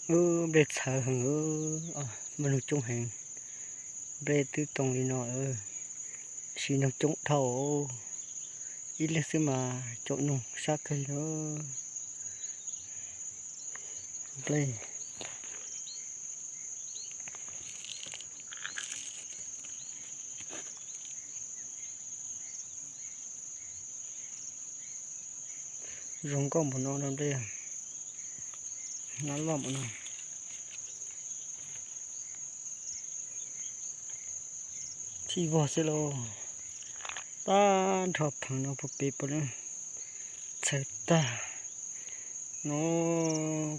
ເອີ ເບລດເຊີເຫິງເອີ ອາ ມັນຫູຈົງແຮງ ເບລດຕື້ຕົງລີນອນເອີ ຊີນອງຈົງເທົາ ອີເລັກຊືມາ ຈົງນຸງຊາກເຄີຍເອີ ເບລດ. ລົງກ້ອງບໍ່ເນາະ ນ້ຳເດ້ ນ້ຳຫຼອມບໍ່ເນາະ ທີ່ບໍ່ເສໂລ ຕານທອບຜັງເນາະ ຜູ້ເປັດປະເລີຍ ເຊີຕາ ເນາະ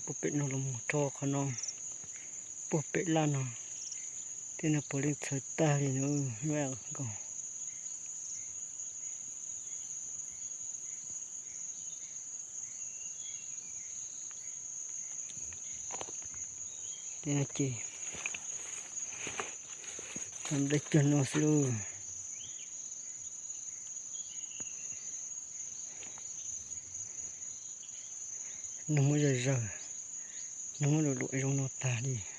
ປູເປັດເນາະ ລະໝູ່ທໍຂະໜອງ ປູເປັດລານເນາະ ເຕັ້ນເນາະ ປູເລັງເຊີຕາລີເນາະ ແວ່ກໍ ເຕັ້ນເນາະ ເຈ ທຳໄດ້ຈົນເນາະ ສະລູ ນ້ຳມັນໃຫຍ່ໆ ນ້ຳມັນດຸໆ ໄອ້ລົງນອນຕາດີ.